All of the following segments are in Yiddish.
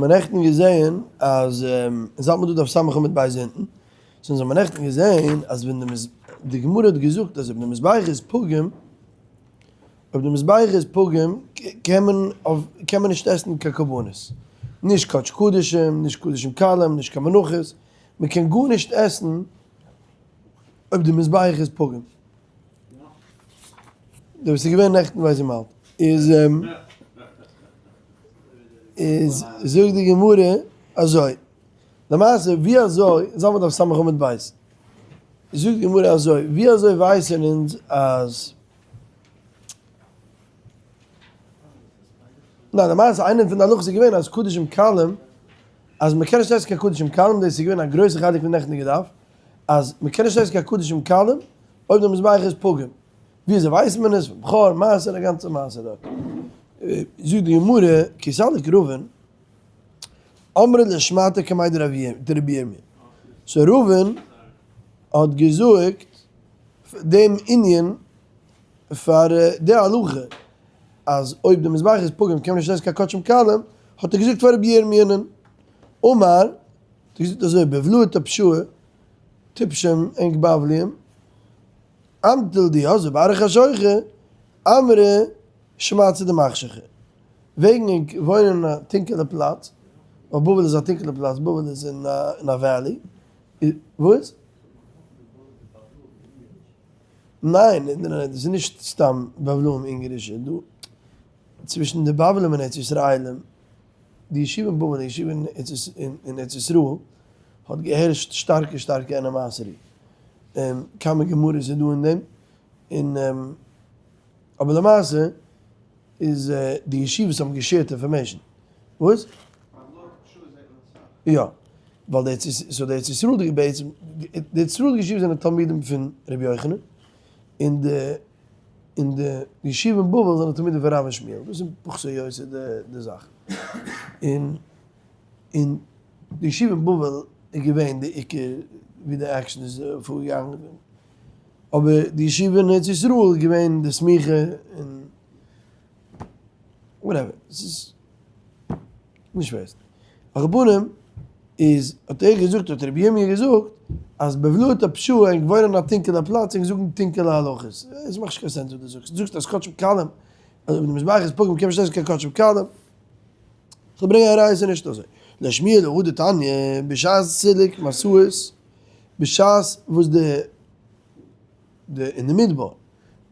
מיר נעכטן געזעהן אז אונז האלט מיר דא דף ס' עמוד ב' אונטן, so אונז האבן נעכטן געזעהן אז ווען די די גמרא האט געזאגט אז אויב די מזבח איז פגום, אויב די מזבח איז פגום קען מען אויף קען מען נישט עסן קיין קרבנות, נישט קדש קדשים, נישט קדשים קלים, נישט קיין מנחות, מען קען גארנישט עסן אויב די מזבח איז פגום. דער וואס איז געווען נעכטן ווייסט ווי מ'האלט. איז איז זאגט די גמרא אזוי, למעשה ווי אזוי, זאל מען דף ס' עמוד ב', זאגט די גמרא אזוי, ווי אזוי ווייסען אונז אז, ניין למעשה איינע פון די הלכות איז געווען אז קדשים קלים, אז מ'קען נישט עסן קיין קדשים קלים, דאס איז געווען א גרויסע חלק פון נעכטיגע דף, אז מ'קען נישט עסן קיין קדשים קלים אויב די מזבח איז פגום. ווי אזוי ווייסט מען עס? פון בכור, מעשר, א גאנצע מעשה דארט. זאגט די גמרא, כי סליק רבין, אמרה לשמעתא קמיה דרבי ירמי'. so רבין האט געזאגט דעם ענין פאר די הלכה אז אויב די מזבח איז פגום קען מען נישט עסן קיין קדשים קלים, האט ער געזאגט פאר רבי ירמיה'נען, אמר, האט ער געזאגט אזוי, בבלאי טפשאי, טיפשים ענק בבליים, אמתל דיתבי בארעא חשוכא, אמרי שמעתתא דמחשכא, וועגן ענק וואוינען אין א טונקעלע פלאץ, ווייל בבל איז א טונקעלע פלאץ, בבל איז אין א valley, וואס? ניין, ניין, ניין, דאס איז נישט סתם בבליים אונגערישע, דא צווישן די בבלים און ארץ ישראלים, די ישיבה אין בבל און די ישיבה אין ארץ ישראל האט געהערשט שטארקע שטארקע animosity, כמה גמרות איז דא אין דעם, און אבער למעשה איז די ישיבות האבן געשעירט information, וואס? יא, ווייל די ארץ so די ארץ ישראל'דיגע בעצם, די ארץ ישראל'דיגע ישיבות זענען תלמידים פון רבי יוחנן, און די און די ישיבה אין בבל זענען תלמידים פון רב און שמואל, דאס איז פחות או יותר די זאך, און און די ישיבה אין בבל איז געווען די עיקר ווי די action איז פארגעגאנגען, אבער די ישיבה אין ארץ ישראל איז געווען די סמיכה און whatever, ס'איז נישט ווערט. על כל פנים איז האט ער געזאגט האט רבי ירמי' געזאגט אז בבלאי טפשאי ענק וואוינען אין א טונקעלע פלאץ ענק זאגן טונקעלע הלכות. עס מאכט נישט קיין sense וואס דו זאגסט. דו זאגסט אז קדשים קלים אז אויב די מזבח איז פגום קען מען נישט עסן קיין קדשים קלים. כ'וועל ברענגען א ראיה ס'איז נישט אזוי. לשמואל הא דתניא בשעת סילוק משאות בשעת וואס די די אין די מדבר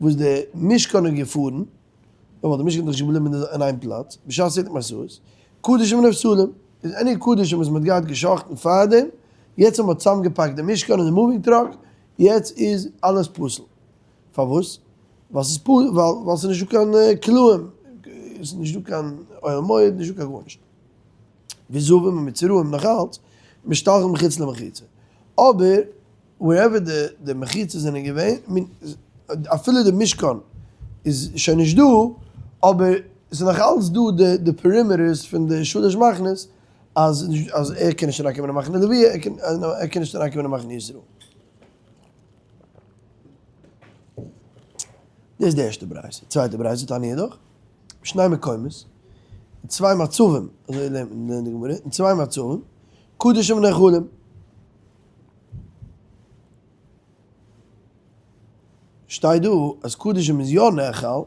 וואס די משכן איז געפארן ווייל די משכן איז דאך נישט געבליבן אין איין פלאץ, בשעת סילוק משאות, קדשים נפסלים, איז any קדשים וואס מען האט געהאט גע'שחט'ן פארדעם, יעצט אז מען האט צוזאמגעפאקט די משכן אין די moving truck, יעצט איז אלעס פסול. פארוואס? ווייל ס'איז פסול, ווייל ס'איז נישטא קיין כלאים, ס'איז נישטא קיין אוהל מועד, נישטא קיין גארנישט. וזבים ומצורעים נאך אלץ, משתלחין מחוץ למחיצה. אבער wherever די מחיצות זענען געווען, אפילו די משכן איז שוין נישט דא, אבער ס'איז נאך אלץ דא די perimeters פון די שלש מחנות, אז אז ער קען נישט אריינקומען אין מחנה לוויה, ער קען נישט אריינקומען אין מחנה ישראל. דאס איז די ערשטע ברייתא. צווייטע ברייתא, תניא אידך, בשני מקומות, אין צוויי מצבים, אזוי לערנט די גמרא, אין צוויי מצבים, קדשים נאכלים. שטייט דא אז קדשים איז יא נאכל,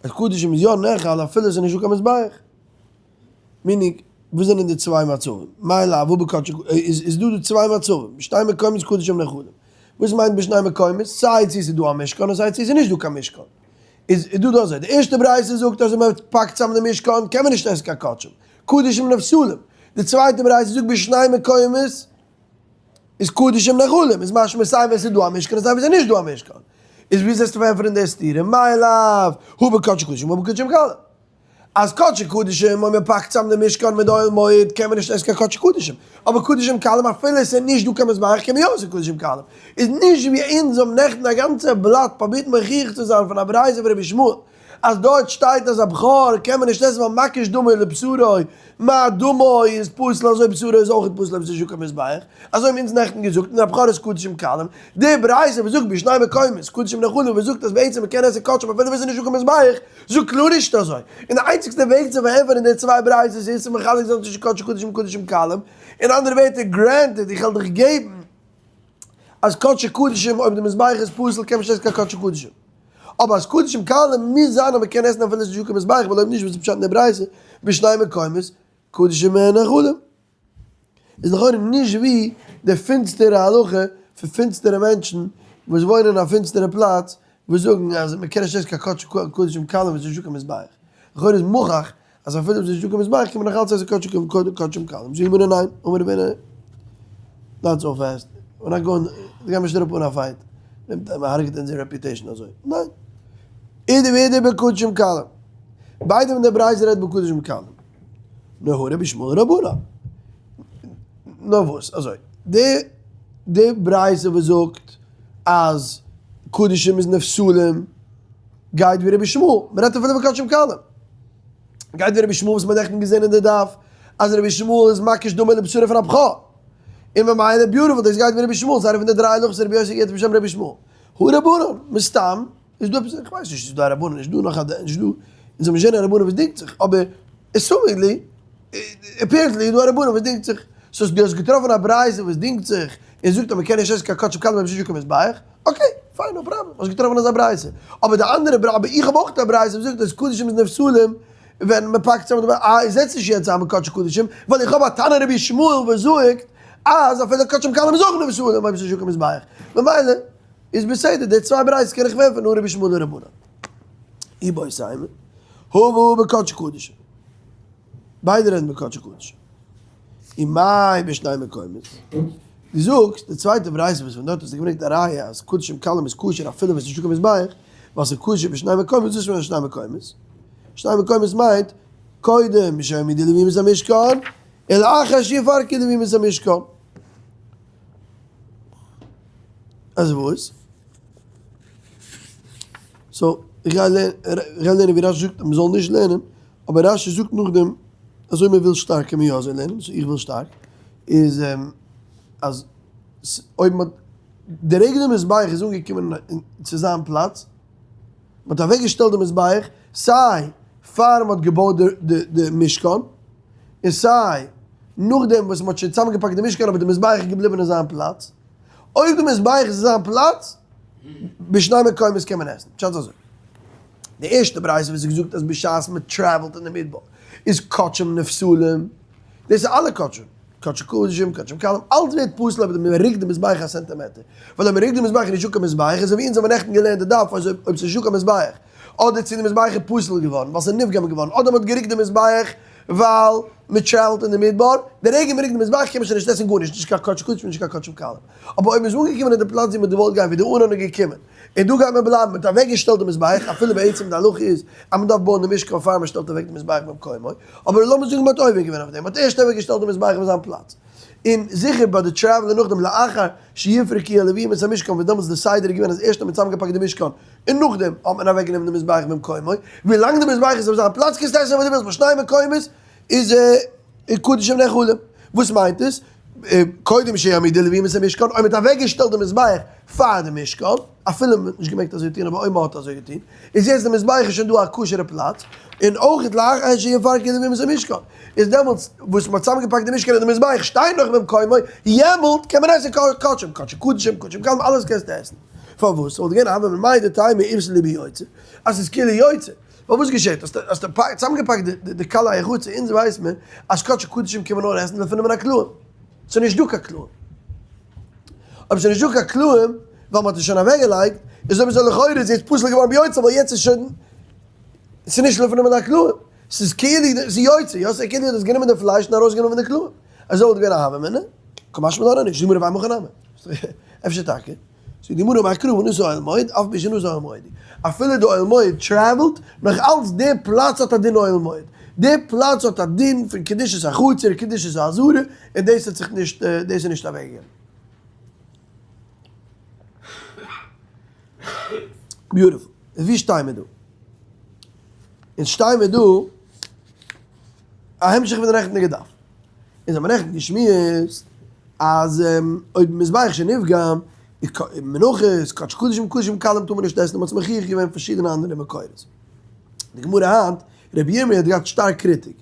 אז קדשים איז יא נאכל אפילו עס איז נישטא קיין מזבח. meaning, וואס זענען די צוויי מצבים? מאי לאו הא בקדשי איז איז דא די צוויי מצבים, בשני מקומות קדשים נאכלים. וואס מיינט בשני מקומות? סיי צו עס איז דא א משכן און סיי צו עס איז נישט דא קיין משכן. איז דא דא אזוי, די ערשטע ברייתא זאגט אז אויב מען פאקט צאם די משכן קען מען נישט עסן קיין קדשים, קדשים נפסלים. די צווייטע ברייתא זאגט בשני מקומות איז קדשים נאכלים, איז משמע סיי ווען ס'איז דא א משכן און סיי ווען ס'איז נישט דא א משכן. איז ווי זעסטו פארענטפערן די סתירה? מאי לאו הא בקדשי קדשים הא בקדשים קלים. אז קדשי קדשים אויב מען פאקט צאם די משכן מיט די אוהל מועד קען מען נישט עסן קיין קדשי קדשים, אבער קדשים קלים אפילו עס איז נישט דא קיין מזבח קען מען יא עסן קדשים קלים. איז נישט ווי אונז האבן נעכטן א גאנצע בלאט פרובירט מוכיח צו זיין פון א ברייתא פון רבי ישמעאל. אז דארט שטייט אז א בכור קען מען נישט עסן ווייל מקיש דמו לבשרו, מה דמו איז פסול אזוי בשרו איז אויך פסול אויב ס'איז נישטא קיין מזבח, אזוי האבן אונז נעכטן געזאגט און א בכור איז קדשים קלים, די ברייתא וואס זאגט בשני מקומות קדשים נאכלים וואס זאגט אז בעצם מ'קען עסן קדשים אפילו ווען ס'איז נישטא קיין מזבח, זאגט קלאר נישט אזוי, און די איינציגסטע וועג צו פארענטפערן די צוויי ברייתות איז צו מחלק זיין צווישן קדשי קדשים און קדשים קלים, אין אנדערע ווערטער granted איך וועל דיך געבן אז קדשי קדשים אויב די מזבח איז פסול קען מען נישט עסן קיין קדשי קדשים, אבער אז קדשים קלים מוז זיין אז מען קען עסן אפילו עס איז נישטא קיין מזבח ווייל אויב נישט וואס איז פשט אין די ברייתא בשני מקומות קדשים נאכלים? איז לכאורה נישט ווי די פינסטערע הלכה פון פינסטערע מענטשן וואס וואוינען אין א פינסטערע פלאץ וואס זאגן אז מען קען נישט עסן קיין קדשים קלים ווען ס'איז נישטא קיין מזבח. לכאורה איז מוכח אז אפילו אויב ס'איז נישטא קיין מזבח קען מען נאך אלץ עסן קדשים קלים. זאגט די גמרא ניין, אמר רב הונא, not so fast, we're not going, גיימיר נישט אראפ אן א fight, נעמט מען הרג'ט אונזער reputation אזוי, ניין. אידי ואידי בקדשים קלים. ביידע פון די ברייתא רעדט בקדשים קלים. נאר הא רבי ישמעאל רבנן. נאר וואס, אזוי, די די ברייתא וואס זאגט אז קדשים איז נפסלים גייט ווי רבי ישמעאל, מען רעדט אפילו פון קדשים קלים. גייט ווי רבי ישמעאל וואס מען האט נעכטן געזען אין די דף אז רבי ישמעאל איז מקיש דמו לבשרו פון א בכור. און ממילא beautiful דאס גייט ווי רבי ישמעאל, ס'איז איינע פון די דריי הלכות רבי יוסי געהערט בשם רבי ישמעאל. הא רבנן, מסתם איז דא עפעס, איך ווייס נישט איז דא א רבנן, נישט דא נאך א, נישט דא, אונז האבן נישט געזען א רבנן וואס דינגט זיך, אבער assumingly, apparently איז דא א רבנן וואס דינגט זיך, so דו האסט געטראפן א ברייתא וואס דינגט זיך און זאגט אז מ'קען נישט עסן קיין קדשים קלים אויב ס'איז נישטא קיין מזבח, okay, fine, no problem, האסט געטראפן אזא ברייתא, אבער די אנדערע ברייתא, אבער איך האב אויך א ברייתא וואס זאגט אז קדשים איז נפסלים ווען מ'פאקט צאם די, אה, זעץ נישט יעצט איין מיט קדשי קדשים, ווייל איך האב א תנא רבי ישמעאל וואס זאגט אז אפילו קדשים קלים איז אויך נפסלים אויב ס'איז נישטא קיין מזבח, ממילא. איז בסדר, די צוויי ברייתות קען איך ווערן פון הא רבי ישמעאל הא רבנן. איבעית אימא, הא והא בקדשי קדשים. ביידע רעדן בקדשי קדשים. ומאי בשני מקומות. דו זאגסט, די צווייטע ברייתא וואס פון דארט האסטו געברענגט א ראיה אז קדשים קלים איז כשר אפילו ווען ס'איז נישטא קיין מזבח, ווייל ס'איז כשר בשני מקומות, וואס מיינט שני מקומות? שני מקומות מיינט, קודם שהעמידו לווים את המשכן, ולאחר שיפרקו לווים את המשכן. אז וואס? so, איך גיי לערנען ווי רשי זאגט אז מ'זאל נישט לערנען, אבער רשי זאגט נאכדעם אז אויב מ'וויל שטארק קען מען יא אזוי לערנען, so איך וויל שטארק, איז אז אויב מ'האט, די רגע די מזבח איז אנגעקומען צו זיין פלאץ, מ'האט אוועקגעשטעלט די מזבח, סיי פאר מ'האט געבויט די משכן, און סיי נאכדעם וואס מ'האט שוין צוזאמגעפאקט די משכן אבער די מזבח איז געבליבן אין זיין פלאץ, אויב די מזבח איז אין זיין פלאץ, בשני מקומות קען מען עסן. פשט איז אזוי, די ערשטע ברייתא וואס איז געזאגט אז בשעת מען travel ט אין די מדבר איז קדשים נפסלים, דאס איז אלע קדשים, קדשי קדשים, קדשים קלים, אלץ ווערט פסול אויב מען רוקט די מזבח א סענטימעטער, ווייל אויב מען רוקט די מזבח איז נישטא קיין מזבח, אזוי ווי אונז האבן נעכטן געלערנט די דף אז אויב ס'איז נישטא קיין מזבח, אדער צו די מזבח איז פסול געווארן ווייל ס'איז נפגם געווארן, אדער מען האט גערוקט די מזבח ווייל מען travel ט אין די מדבר, די רגע מען רוקט די מזבח קען מען שוין נישט עסן גארנישט, נישט קיין קדשי קדשים נישט קיין קדשים קלים. אבער אויב מען איז אנגעקומען אין די פלאץ ווי מען האט געוואלט גיין ווי די ארון איז געקומען, און דא גייט מען בלייבן, מען האט אוועקגעשטעלט די מזבח, אפילו בעצם די הלכה איז אז מען דארף בויען די משכן פאר מען שטעלט אוועק די מזבח במקומו, אבער לאמיר זאגן מען האט עובר געווען אויף דעם, מען האט ערשט אוועקגעשטעלט די מזבח אויף זיין פלאץ, און זיכער ביי די travel און נאכדעם לאחר שיפרקו הלוויים את המשכן וואס דעמאלטס די סדר איז געווען אז ערשט האט מען צוזאמגעפאקט די משכן און נאכדעם האט מען אוועקגענומען די מזבח במקומו, ווילאנג די מזבח איז אויף זיין פלאץ קענסטו עסן וואס דו ווילסט בשני מקומות איז קדשים נאכלים. וואס מיינט עס? קודם שיעמידו לווים את המשכן, אויב מען האט אוועקגעשטעלט די מזבח פאר די משכן, אפילו מען האט נישט געמעגט אזוי טון אבער אויב מען האט אזוי געטון, איז יעצט די מזבח איז שוין דא א כשר'ע פלאץ, און אויך לאחר שיפרקו לווים את המשכן, איז דעמאלטס וואס מען האט צוזאמגעפאקט די משכן און די מזבח שטייט נאך במקומו, יעמאלט קען מען עסן קדשים, קדשי קדשים, קדשים קלים, אלעס קענסטו עסן. פארוואס? ס'וואלט געווען א הוה מהו דתימא איפסי ליה ביוצא, אז ס'איז כאילו יוצא. ווייל וואס געשעט? האסט האסט צוזאמגעפאקט די קלעי החצר, אונז ווייסט מען אז קדשי קדשים קען מען נאר עסן לפנים מן הקלעים, ס'איז נישט דא קיין קלעים. אויב ס'איז נישט דא קיין קלעים, ווייל מ'האט עס שוין אוועקגעלייגט, איז אויב אזוי לכאורה איז יעצט פסול געווארן ביוצא, ווייל יעצט איז שוין, ס'איז נישט לפנים מן הקלעים, ס'איז כאילו, ס'איז יוצא, יא, ס'איז כאילו דו האסט גענומען די פלייש און ארויסגענומען פון די קלעים. אזוי וואלט געווען א הוה אמינא, קא משמע לן אז נישט, זאג מיר אויף איינמאל חנמאל. אפשר טאקע? זאגט די גמרא אמר קרא ונשא אוהל מועד אף על פי שנשא אוהל מועד, אפילו די אוהל מועד travel ט נאך אלץ די פלאץ האט א דין אוהל מועד, די פלאץ האט א דין פון קדושת החצר קדושת העזרה און דאס האט זיך נישט דאס איז נישט אוועקגעגעבן. beautiful. ווי שטיי מיר דא? אונז שטייען מיר דא א המשך פון די נעכטנדיגע דף. אונז האבן נעכטן געשמועסט אז אויב מזבח שנפגם איז מנחות, קדש קדשים קדשים קלים טאר מען נישט עסן און מען האט עס מוכיח געווען פארשידענע אנדערע מקורות. די גמרא היינט, רבי ירמי' האט געהאט שטארק קריטיק,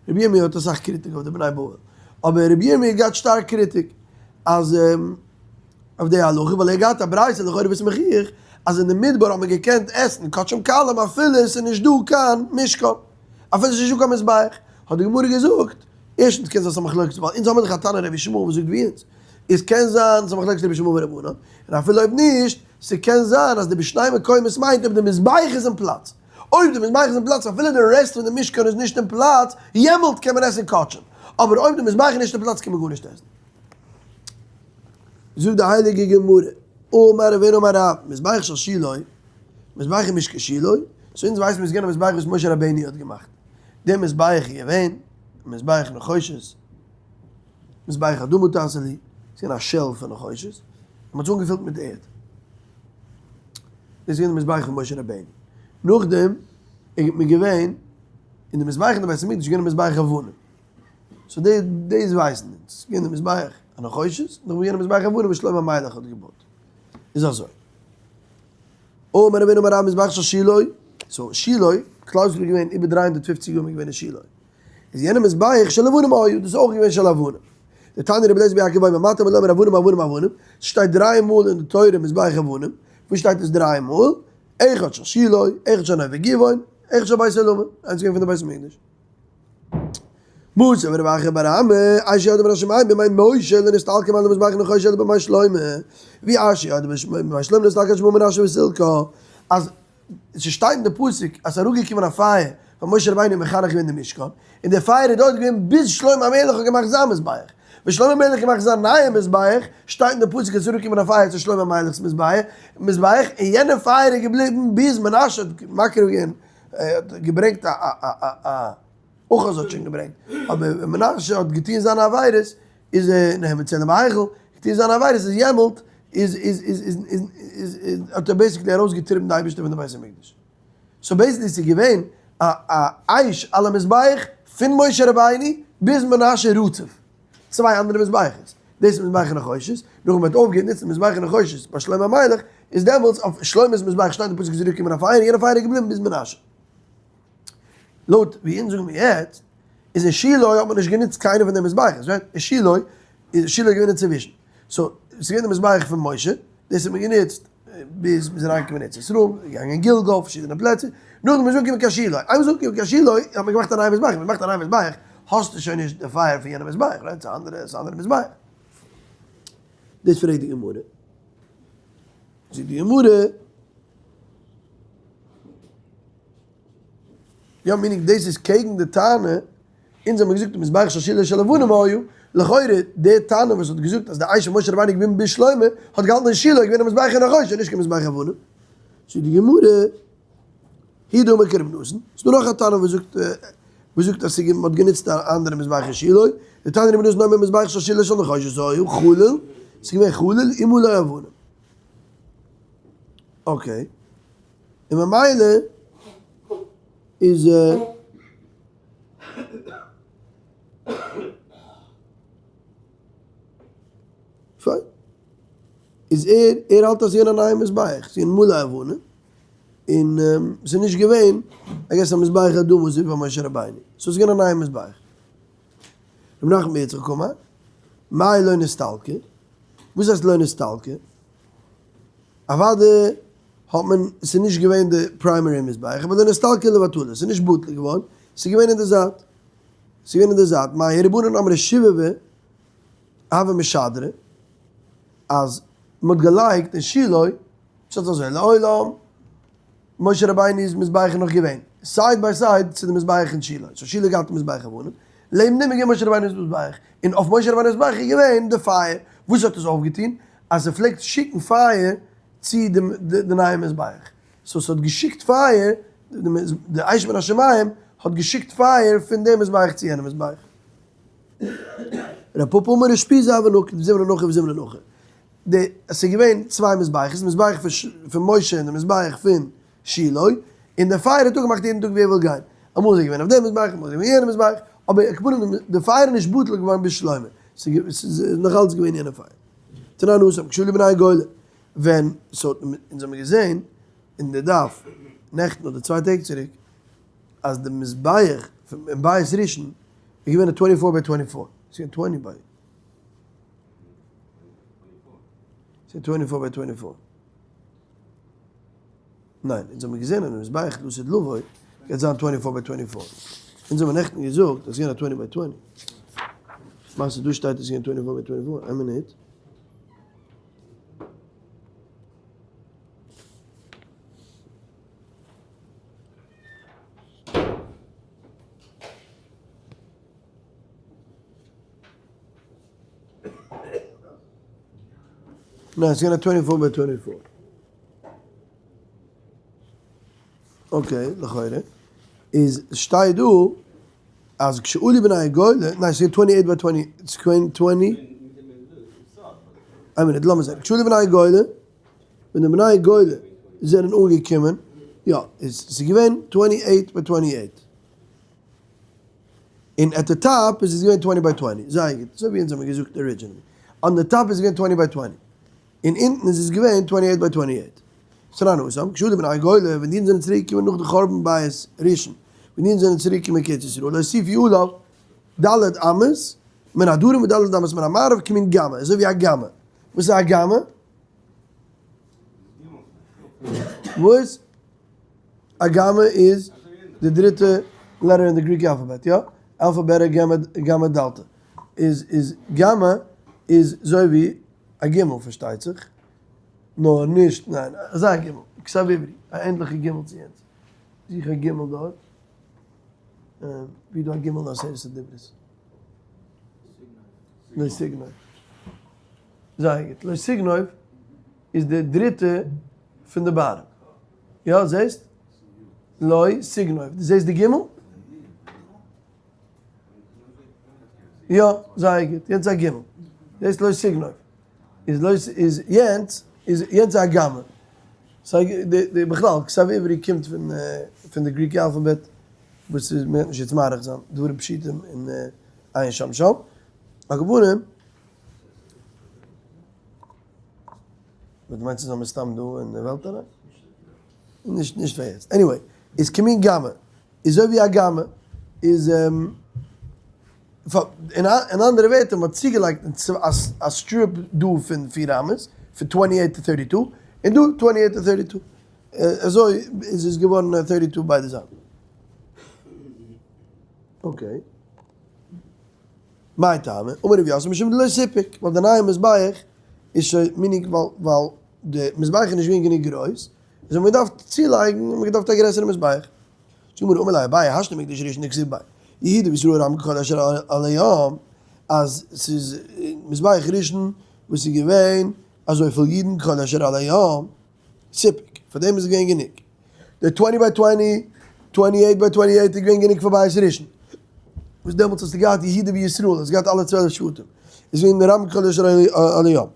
רבי ירמי' האט אסאך קריטיק אויף די בני בבל, אבער רבי ירמי' האט געהאט שטארק קריטיק אז אויף די הלכה ווייל ער האט געהאט א ברייתא לכאורה וואס מוכיח אז אין די מדבר האט מען געקענט עסן קדשים קלים אפילו עס איז נישט דא קיין משכן אפילו עס איז נישט דא קיין מזבח האט די גמרא געזאגט ערשטנס קען זיין ס'איז א מחלוקת ווייל אונז האמיר דאך א תנא רבי ישמעאל וואס זאגט ווי אונז איז קען זיין ס'איז א מחלוקת רבי ישמעאל ורבנן און אפילו אויב נישט ס'קען זיין אז די בשני מקומות מיינט אויב די מזבח איז אין פלאץ אויב די מזבח איז אין פלאץ אפילו די רעסט פון די משכן איז נישט אין פלאץ יעמאלט קען מען עסן קדשים אבער אויב די מזבח איז נישט אין פלאץ קען מען גארנישט עסן. זאגט די הייליגע גמרא, אמר רב הונא אמר רב, מזבח של שילה, מזבח אין משכן שילה, סאו אונז ווייסן מיר ס'איז געווען א מזבח וואס משה רבינו האט געמאכט, דער מזבח איז געווען מזבח נחושת, מזבח אדמה תעשה לי, ס'איז געווען א shell פון נחושת, און מ'האט עס אנגעפילט מיט ערד, דאס איז געווען די מזבח פון משה רבינו, נאכדעם איז מען געווען אין די מזבח אין די בית המקדש איז געווען א מזבח אבנים. so די דאס ווייסן אונז, ס'איז געווען די מזבח הנחושת, נאכדעם איז געווען די מזבח אבנים וואס שלמה המלך האט געבויט. איז אזוי. אמר רב הונא אמר רב מזבח של שילה, so שילה, כלל ישראל איז געווען איבער 350 יאר איז מען געווען אין שילה. איז יענע מזבח של אבנים היה, דאס איז אויך געווען של אבנים. דתניא רבי אליעזר בן יעקב אומר מה תלמוד לומר אבנים אבנים אבנים, ס'שטייט דריי מאל אין די תורה מזבח אבנים, וואו שטייט עס דריי מאל? אחד של שילה, אחד של נוב וגבעון, אחד של בית עולמים, איינס איז געווען פון די בית המקדש. מתיב רב אחא בר אמי, אש ירדה מן השמים בימי משה לא נסתלקה מעל המזבח נחושת אלא בימי שלמה, ואי אש ירדה בימי שלמה לא נסתלקה עד שבא מנשה וסילקה, אז ס'שטייט אין די פסוק אז ס'איז אראפגעקומען א פייער ווען משה רבינו האט מחנך געווען די משכן, און די פייער איז דארט געווען ביז שלמה המלך האט געמאכט זיין מזבח, ווען שלמה המלך האט געמאכט זיין נייע מזבח, שטייט אין די פסוק אז ס'איז אראפגעקומען א פייער צו שלמה המלך'ס מזבח, און יענע פייער איז געבליבן ביז מנשה האט מקריב געווען ער האט געברענגט א א א א אחז האט שוין געברענגט, אבער ווען מנשה האט געטון זיינע עבירות איז ער נעמען צלם בהיכל, געטון זיינע עבירות איז יעמאלט איז איז איז איז איז איז איז האט ער basically ארויסגעטריבן די אייבערשטער פון די בית המקדש. so basically ס'איז געווען א א אש על המזבח פון משה רבינו ביז מנשה רצוף. צוויי אנדערע מזבחות, דאס איז מזבח נחושת, נאכדעם מען האט אויפגעהערט נוצן מזבח נחושת ביי שלמה המלך, איז דעמאלטס אויף שלמה'ס מזבח שטייט די פסוק איז צוריק געקומען א פייער, יענע פייער איז געבליבן ביז מנשה. לויט ווי אונז זאגן מיר יעצט, איז אין שילה האט מען נישט גענוצט קיינע פון די מזבחות, right? אין שילה איז שילה געווען אינצווישן, so ס'איז געווען די מזבח פון משה, דאס האט מען גענוצט ביז מ'איז אריינגעקומען אין ארץ ישראל, געגאנגען אין גלגל, פארשידענע פלעצער, נאכדעם איז אנגעקומען קיין שילה, איינמאל מ'איז אנגעקומען קיין שילה האט מען געמאכט א נייע מזבח, ווען מ'מאכט א נייע מזבח האסטו שוין נישט די פייער פון יענע מזבח, right? ס'איז א אנדערע, ס'איז א אנדערע מזבח. דאס פרעגט די גמרא. זאגט די גמרא, יא meaning דאס איז קעגן די טענה אונז האבן געזאגט מזבח של שילה של אבנים היו, לכאורה די טענה וואס האט געזאגט אז די אש פון משה רבינו איז געבליבן ביז שלמה, האט געהאלטן אין שילה איז געווען א מזבח אין נחושת נישט קיין מזבח אבנים. זאגט די גמרא, הוא דאמר כרבי נתן, ס'איז דא נאך א תנא וואס זאגט וואס זאגט אז מ'האט גענוצט א אנדערע מזבח אין שילה, דתניא רבי נתן אומר מזבח של שילה של נחושת היו, חלול, ס'איז געווען חלול ומלא אבנים. okay. און ממילא איז. פיין. איז ער, ער האלט אז ס'איז געווען א נייע מזבח, ס'איז געווען מלא אבנים, און ס'איז נישט געווען, I guess א מזבח אדמה אזוי ווי ביי משה רבינו. so ס'איז געווען א נייע מזבח. רב נחמן בר יצחק אמר, מאי לא נסתלקה? וואס הייסט לא נסתלקה? אוודאי האט מען, ס'איז נישט געווען די primary מזבח, אבער לא נסתלקה לבטלה, ס'איז נישט בטל געווארן, ס'איז געווען אין די זייט. ס'איז געווען אין די זייט, מאי רבנן אמרי שיבבי הוה משדרי, אז מ'האט געלייגט אין שילה, פשט אזוי, לעולם משה רבינו'ס מזבח איז נאך געווען, side by side צו די מזבח אין שילה, so שילה געהאט די מזבח אבנים, לעבן דעם איז געווען משה רבינו'ס מזבח, און אויף משה רבינו'ס מזבח איז געווען די פייער, וואס האט עס אויפגעטון? אז ער פלעגט שיקן פייער צו די נייע מזבח, so ס'האט געשיקט פייער, די אש מן השמים האט געשיקט פייער פון די מזבח צו יענע מזבח. רב פפא אמר אושפיזא הוה נקיט זימנא הכא וזימנא הכא, די עס איז געווען צוויי מזבחות, מזבח פון משה און די מזבח פון שילה, און און די פייער האט אפגעמאכט יעדן טאג ווער וויל גיין, אמאל איז ער געווען אויף דעם מזבח אמאל איז ער געווען יענעם מזבח, אבער על כל פנים די פייער איז נישט בטל געווארן ביז שלמה, ס'איז נאך אלץ געווען יענע פייער. תנן התם כשעלו בני הגולה, ווען ס'האט אונז האבן געזען אין די דף נעכטן אדער 2 טעג צוריק אז די מזבח אין בית ראשון איז געווען א twenty four by twenty four, ס'איז געווען twenty by, ס'איז twenty four by twenty four. ניין, אונז האבן געזען אז די מזבח לעתיד לבוא גייט זיין twenty four by twenty four. אונז האבן נעכטן געזאגט אז ס'איז געווען א twenty by twenty. למעשה דא שטייט אז ס'איז געווען twenty four by twenty four. איין מינוט. ניין, ס'איז געווען א twenty four by twenty four. Okay, לכאורה. איז שטייט דא אז כשעלו בני הגולה, ניין ס'איז געווען twenty eight by twenty, ס'איז געווען twenty, איין מינוט לאמיר זען, כשעלו בני הגולה, ווען די בני הגולה זענען אנגעקומען, יא, איז ס'איז געווען twenty eight by twenty eight. און at the top איז עס געווען twenty by twenty, זייער גוט, אזוי ווי אונז האבן געזאגט originally, on the top איז געווען twenty by twenty, און אונטן איז עס געווען twenty eight by twenty eight. ס'איז אן כשעלו בני הגולה, ווען די אידן זענען צוריק געקומען נאך די חורבן בית ראשון, ווען די אידן זענען צוריק געקומען קיין ארץ ישראל, הוסיפו עליו ד' אמות מן הדרום וד' אמות מן המערב כמין גמא, אזוי ווי א גמא. וואס איז א גמא? וואס? א גמא איז די דריטע letter אין די Greek alphabet, יא? אלפא בעטא גמא גמא דעלטא. איז איז גמא איז אזוי ווי א גימל פארשטייט זיך, נאר נישט ניין אזא גימל, כתב עברי, א ענדליכע גימל צו יענץ. זוך א גימל דארט. ווי איז דא א גימל אין עשרת הדיברות? לא תגנוב. זייער גוט. לא תגנוב איז די דריטע פון די bottom. יא, זעסט? לא תגנוב. דו זעסט די גימל? יא, זייער גוט. יענץ איז א גימל. זעסט לא תגנוב. איז לא איז יענץ איז יענץ איז א גמא. סא די די בכלל כתב עברי קומט פון פון די Greek alphabet וואס איז מ'וועט נישט יעצט מאריך זיין דברים פשוטים און עיין שם שם. על כל פנים. וואס דו מיינסט איז אז מסתם דא אין די וועלט אריין? נישט נישט פאר יעצט. Anyway, איז כמין גמא. איז אזוי ווי א גמא איז אין אנדערע ווערטער מ'האט צוגעלייגט א strip דא פון פיר אמות, פון twenty eight to thirty two, און דא twenty eight to thirty two. אזוי איז עס געווארן thirty two ביידע זייטן. Okay. מאי טעמא? אמר רב יוסף משום דלא סיפק, ווייל די נייע מזבח איז שוין מיניג ווייל די מזבח איז נישט געווען גענוג גרויס, איז האט מען געדארפט צולייגן, האט מען געדארפט א גרעסערע מזבח. זאגט די גמרא אמר ליה אביי השתא מקדש ראשון דכתיב ביה יהודה וישראל רבים כחול אשר על הים, אז ס'איז מזבח ראשון וואס איז געווען אזויפיל אידן כחול אשר על הים, סיפק, פאר דעם איז געווען גענוג. די twenty by twenty, twenty eight by twenty eight איז געווען גענוג פאר בית ראשון. וואס דעמאלטס האסטו געהאט יהודה וישראל, האסט געהאט אלע 12 שבטים. איז געווען רבים כחול אשר על הים.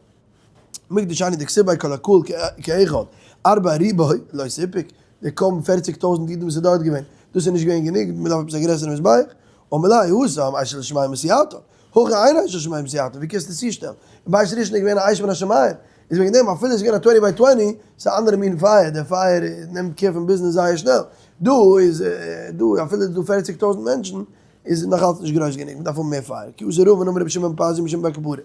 מקדש שני דכתיב ביה כל הקהל כאחד, ארבע ריבוא לא סיפק, די קוים פערציג טויזנט אידן וואס איז דארט געווען, דאס איז נישט געווען גענוג, מען דארף עפעס א גרעסערע מזבח, אמר ליה התם אש של שמים מסיעתן, הכא אין אש של שמים מסיעתן, ווי קענסטו צושטעלן? אין בית ראשון איז געווען א אש מן השמים, איז וועגן דעם אפילו עס איז געווען א twenty by twenty, ס'איז א אנדערע מין פייער, דער פייער נעמט קער פון ביזנעס זייער שנעל, דא איז דא אפילו איז דא פערציג טויזנט מענטשן, איז נאך אלץ נישט גרויס גענוג, מען דארף האבן מער פייער, כי אתא רבין אמר רבי שמעון בן פזי משום בר קפרא.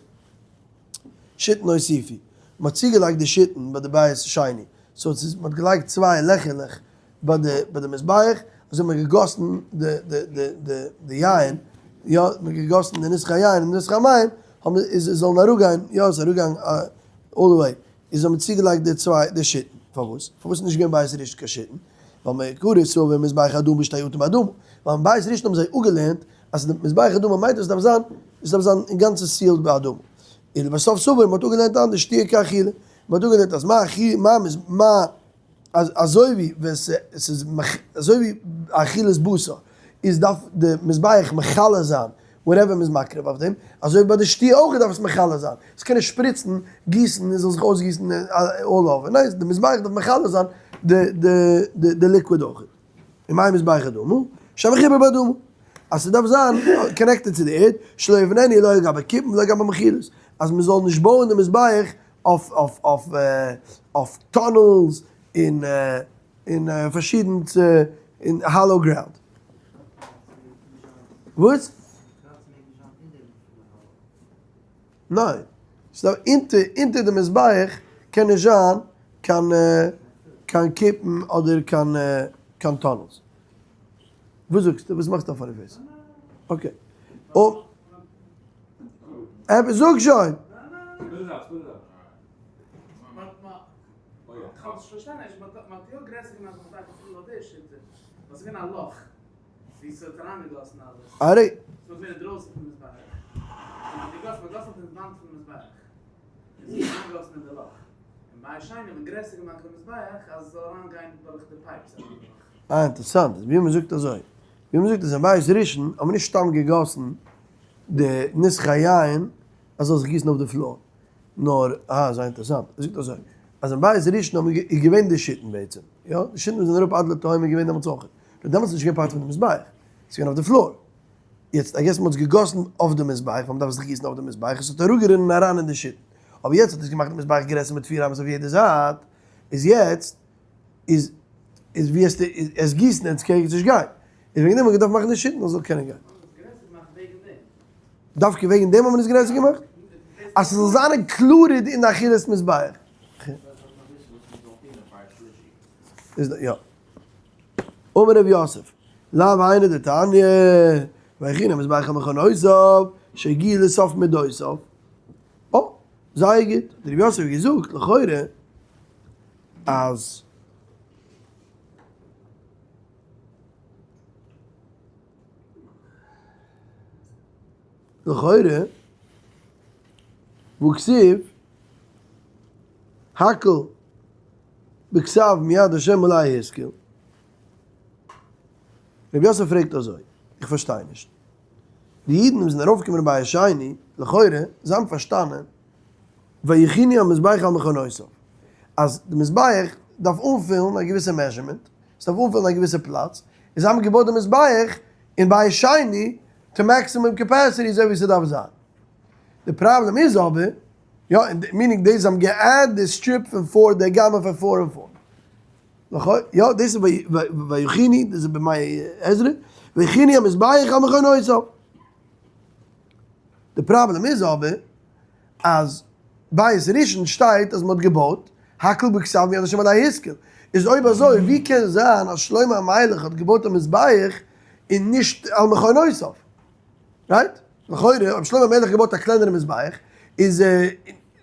שיתין הוסיפו, מען האט צוגעלייגט די שיתין ביי די בית שני, so ס'איז מען האט געלייגט צוויי לעכערלעך ביי די ביי די מזבח, אזוי האט מען געגאסן די די די די די יין, יא, מען האט געגאסן די נסך היין און די נסך המים, האבן איז עס זאלן אראפגיין, יא עס איז אראפגעגאנגען all the way, איז האט מען צוגעלייגט די צוויי די שיתין, פארוואס? פארוואס איז נישט געווען בית ראשון קיין שיתין? ווייל מעיקרא סבור מזבח אדמה שתהא אטום באדמה, ווייל אין בית ראשון האבן זיי אפגעלערנט אז די מזבח אדמה מיינט עס דארף זיין, עס דארף זיין אינגאנצן sealed באדמה. און לבסוף סבור, מען האט אפגעלערנט אנדערש שתיה כאכילה, מען האט אפגעלערנט אז מה אכילה, מה מז, מה, אז אזוי ווי ווען ס'איז אזוי ווי אכילת בשר איז דארף די מזבח מכלה זיין whatever מ'איז מקריב אויף דעם, אזוי ווי ביי די שתיה אויך דארף עס מכלה זיין, עס קען נישט שפריצן, גיסן און זאל זיך אויסגיסן all over, ניין די מזבח דארף מכלה זיין. די די די liquid אויך. און מאי מזבח אדמה, שהמחובר באדמה. אז ס'דארף זיין connected צו די ערד, שלא יבננו לא על גבי כיפין ולא על גבי מחילות. אז מ'זאל נישט בויען די מזבח אויף אויף אויף אויף tunnels און און פארשידענע און hollow ground. וואס? ניין. ס'דארף אונטער אונטער די מזבח קען נישט זיין קיין קיין כיפין אדער קיין קיין tunnels. וואס זאגסטו? וואס מאכסטו א funny face? Okay. עפעס זאג שוין! ארי. אה אינטערעסאנט, ווי מ'זאגט אזוי, ווי מ'זאגט אז אין בית ראשון האט מען נישט סתם געגאסן די נסכי היין אז ס'זאל זיך גיסן אויף די floor, נאר, אה זייער אינטערעסאנט, ער זאגט אזוי, אז אין בית ראשון האט מען איז געווען די שיתין בעצם, יא, די שיתין וואס זענען אראפ עד לתהום איז געווען דעמאלטס אויך, נאר דעמאלטס איז נישט געווען part פון די מזבח, ס'איז געווען אויף די floor, יעצט I guess מ'האט עס געגאסן אויף די מזבח, ווייל מ'דארף עס דאך גיסן אויף די מזבח, עס האט אראפגערינען אריין אין די שיתין, אבער יעצט האט עס געמאכט די מזבח גרעסער מיט פיר אמות אויף יעדע זייט, איז יעצט איז איז ווי עס עס גיסן עס קען נישט גיין, איז וועגן דעם האט מען געדארפט מאכן די שיתין אז עס זאל קענען גיין. דווקא וועגן דעם האט מען עס גרעסער געמאכט? אז ס'זאל זיין included אין די אכילת מזבח. איז יא. אמר רב יוסף, לאו היינו דתניא, ויכינו המזבח על מכונותיו, שהגיע לסוף מדותיו. אה, זייער גוט. האט רב יוסף געזאגט, לכאורה, אז. לכאורה, והכתיב, הכל בכתב מיד השם עלי השכיל. רבי יוסף פרעגט אזוי, איך פארשטיי נישט. די אידן וואס זענען ארויפגעקומען אין בית שני, לכאורה, זיי האבן פארשטאנען, ויכינו המזבח על מכונותיו, אז די מזבח דארף אנפילן א געוויסע measurement, ס'דארף אנפילן א געוויסע פלאץ, און זיי האבן געבויט די מזבח אין בית שני to maximum capacity אזוי ווי ס'דארף זיין. די פראבלעם איז אבער, יא, meaning דאס זיי האבן גע add די strip פון four, די גמ' פון four און four. נכון? יא, דאס איז ויכינו, דאס איז בימי עזרא, ויכינו המזבח על מכונותיו. די פראבלעם איז אבער, אז בית ראשון שטייט אז מען האט געבויט, הכל בכתב מיד השם עלי השכיל. איז אויב אזוי ווי קען זיין אז שלמה המלך האט געבויט א מזבח און נישט על מכונותיו? Right? לכאורה אויב שלמה המלך האט געבויט א קלענערע מזבח איז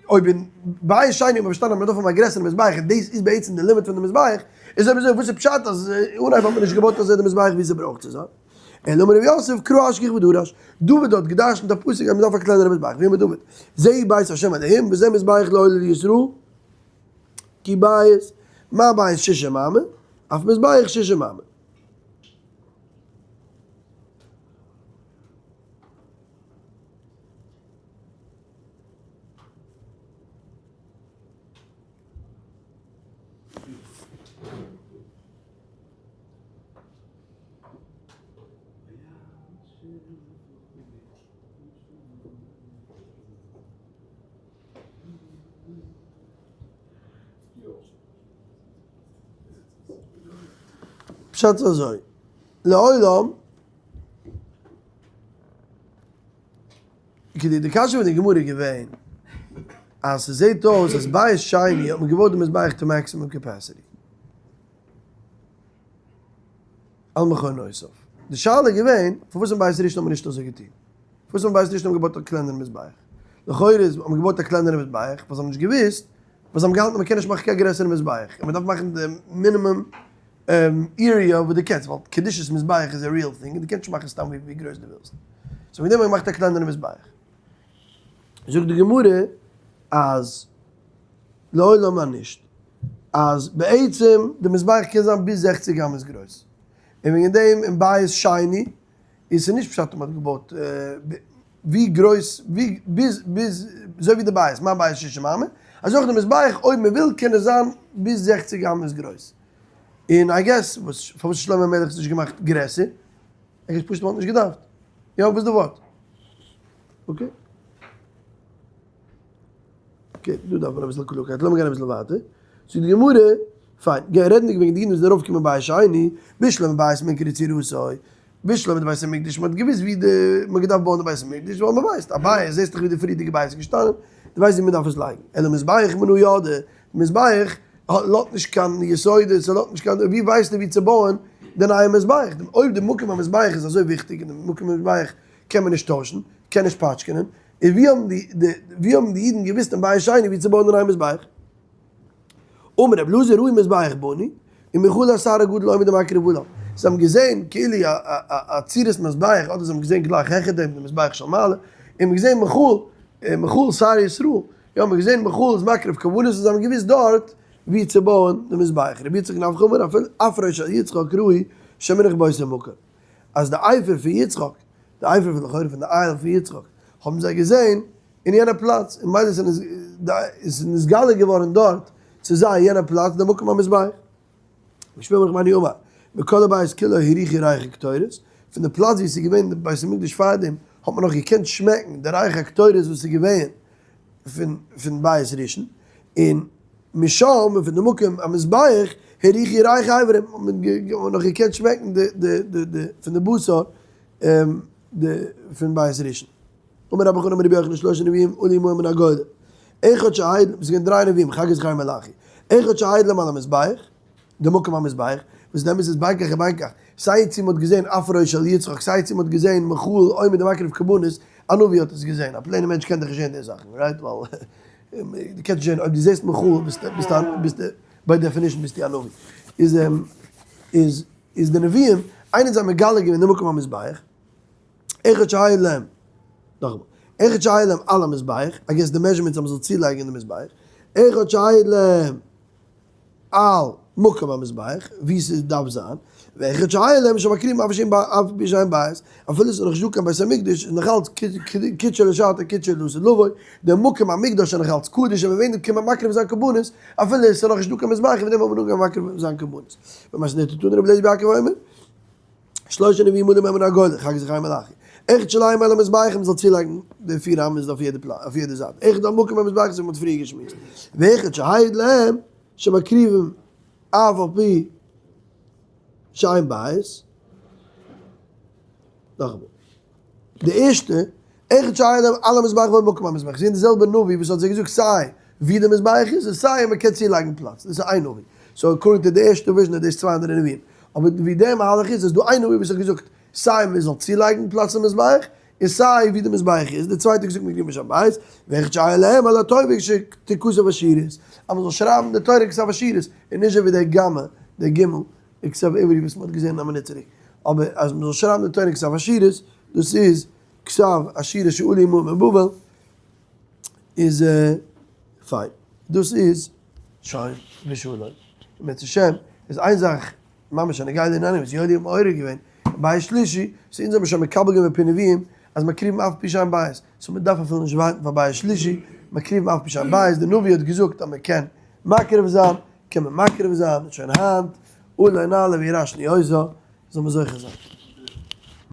אויב אין בית שני האט מען פארשטאנען אז מען דארף האבן א גרעסערע מזבח און דאס איז בעצם די limit פון די מזבח, איז אויב אזוי וואס איז פשט אז אנהייב האט מען נישט געבויט אזוי די מזבח ווי ס'ברויך צו זיין? אלא אמר רב יוסף קרא אשכח ודרש, דוד האט געדרשנט א פסוק אז מען דארף א קלענערע מזבח, ויאמר דוד, זה בית השם אלהים וזה מזבח לעולה לישראל, כי בית, מה בית שישים אמה, אף מזבח שישים אמה. פשט איז אזוי, לעולם, כדי די קשיא פון די גמרא איז געווען אז ס'זעהט אויס אז בית שני האט מען געבויט די מזבח to maximum capacity. על מכונותיו. די שאלה איז געווען, פארוואס אין בית ראשון האט מען נישט אזוי געטון? פארוואס אין בית ראשון האט מען געבויט א קלענערע מזבח? לכאורה איז האט מען געבויט א קלענערע מזבח ווייל זיי האבן נישט געוואוסט, ווייל זיי האבן געהאלטן אז מען קען נישט מאכן קיין גרעסערע מזבח, און מען דארף מאכן די minimum area וואס דו קענסט, ווייל קדושת מזבח איז א real thing און דו קענסט נישט מאכן סתם ווי גרויס דו ווילסט. so וועגן דעם האט מען געמאכט א קלענערע מזבח. זאגט די גמרא אז לעולם אז נישט. אז בעצם די מזבח קען זיין ביז זעכציג אמות גרויס, און וועגן דעם אין בית שני איז ס'נישט פשט אז מ'האט געבויט ווי גרויס ווי ביז ביז אזוי ווי די בית מה בית שישים אמה, אזוי אויך די מזבח אויב מ'וויל קען עס זיין ביז זעכציג אמות גרויס. און I guess וואס פארוואס האט שלמה המלך עס נישט געמאכט גרעסער? I guess פשוט מ'האט נישט געדארפט. יא וואס איז די ווארט? Okay. Okay, דא דארף מען אביסל קלארקייט, לאמיר גיין אביסל ווייטער. זאגט די גמרא, פיין, רעדנדיג וועגן די אידן וואס זענען ארויפגעקומען בית שני, בשלמא בית מעיקרא צורתו, בשלמא די בית המקדש, מען האט געוואוסט ווי די, מען האט געדארפט בויען די בית המקדש, ווייל מען ווייסט, א בית, זעסט דאך ווי די פריערדיגע בית איז געשטאנען, דו ווייסט ווי מען דארף עס לייגן, אלא מזבח מנא ידעי, מזבח האט נישט קיין יסודות, ס'לאזט נישט קיין, ווי ווייסטו ווי צו בויען די נייע מזבח, אויב די מקום המזבח איז אזוי וויכטיג און די מקום המזבח קען מען נישט טוישן, קען נישט פאטשקענען, און ווי האבן די ווי האבן די אידן געוואוסט אין בית שני ווי צו בויען די נייע מזבח? אמר רבי אלעזר ראו מזבח בנוי, ומיכאל השר הגדול עומד ומקריב עליו, זיי האבן געזען כאילו א צורת מזבח, אדער זיי האבן געזען גלייך העכער דעם די מזבח של מעלה, און מ'האט געזען מיכאל, מיכאל שר ישראל, יא מ'האט געזען מיכאל איז מקריב קרבנות און זיי האבן געוואוסט דארט ווי צו בויען די מזבח, רבי יצחק נפחא אמר אפילו אפרו של יצחק ראו שמונח באותו מקום, אז די אפר פון יצחק, די אפר פון לכאורה פון די איל פון יצחק, האבן זיי געזען אין יענע פלאץ, און ממילא איז נתגלה געווארן דארט צו זיי יענע פלאץ די מקום המזבח. ושמואל בר נחמני אמר, מכל הבית כולו הריחו ריח הקטורת, פון די פלאץ ווי עס איז געווען די בית המקדש פארדעם האט מען נאך געקענט שמעקן די ריח הקטורת וואס איז געווען פון פון בית ראשון, און משם און פון די מקום המזבח הריחו ריח האיברים האט מען נאך געקענט שמעקן די די די די פון די בשר די פון בית ראשון. אמר רבי חנא אמר רבי יוחנן שלשה נביאים עלו עמהם מן הגולה, אחד שהעיד, עס איז געווען דריי נביאים, חגי זכריה מלאכי, אחד שהעיד להם על המזבח, די מקום המזבח, וואס דעמאלטס איז בין כך ובין כך, סיי צו מ'האט געזען אפרו של יצחק, סיי צו מ'האט געזען מיכאל עומד ומקריב קרבנות, א נביא האט עס געזען, א plain ע מענטש קען דאך נישט זען די זאכן, right? ווייל דו קענסט נישט זען, אויב דו זעסט מיכאל ביסטו ביסטו by definition ביסטו א נביא. איז איז איז די נביאים, איינער האט זיי מגלה געווען די מקום המזבח, אחד שהעיד להם, נאכאמאל, אחד שהעיד להם על המזבח, I guess די measurements אז מ'זאל צולייגן אין די מזבח, אחד שהעיד להם על מקום המזבח, ווי ס'דארף זיין, ואחד שהעיד להם שמקריבים אף על פי שאין בית, אפילו ס'איז נאכנישט דא קיין בית המקדש איז נאכאלץ קדשו לשעתו קדשו לעתיד לבוא, דער מקום המקדש איז נאכאלץ קדוש און ווען קען מען מקריב זיין קרבנות, אפילו עס איז נאכנישט דא קיין מזבח און פון דעם האט מען אנגעהויבן מקריב זיין קרבנות. במתניתא תנא רבי אליעזר בן יעקב אומר, שלשה נביאים עלו עמהם מן הגולה, חגי זכריה מלאכי. אחד שהעיד להם על המזבח מ'זאל צולייגן די פיר אמות אויף יעדע פלאץ אויף יעדע זייט. אחד על מקום המזבח אזוי ווי מ'האט פריער געשמועסט. ואחד שהעיד להם שמקריבים אף על פי שאין בית. נאכאמאל. די ערשטע, אחד שהעיד להם על המזבח ועל מקום המזבח. זעהן די זעלבע נביא וואס האט זיי געזאגט סיי ווי די מזבח איז און סיי אז מ'קען צולייגן פלאץ. דאס איז איין נביא. So according to די ערשטע version איז דאס צוויי אנדערע נביאים. אבער ווי די מהלך איז, איז דא איין נביא וואס האט געזאגט סיי מ'זאל צולייגן פלאץ אין מזבח, און סיי ווי די מזבח איז. די צווייטע האט געזאגט מקריבים שאין בית, ואחד שהעיד להם על התורה שתכתב אשורית. אז מ'זאל שרייבן די תורה כתב אשורית, און נישט אזוי ווי די גמ', די גימל, די כתב עברי וואס מ'האט געזען א מינוט צוריק. אבער אז מ'זאל שרייבן די תורה כתב אשורית, דאס איז כתב אשורית שעלו עמהם מבבל, איז פיין. דאס איז שוין ושלום. אם ירצה השם איז איין זאך ממש א נוגע לענייננו וואס יואלי האט מעורר געווען בית שלישי, so אונז האבן שוין מקבל געווען מפי נביאים אז מקריבים אף פי שאין בית, so מען דארף אפילו נישט ווארטן פאר בית שלישי, מקריבים אף פי שאין בית, די נביא האט געזאגט אז מען קען מקריב זיין, קען מען מקריב זיין שוין היינט, עלה נעלה וירשנו אותה, זאל מען זוכה זיין.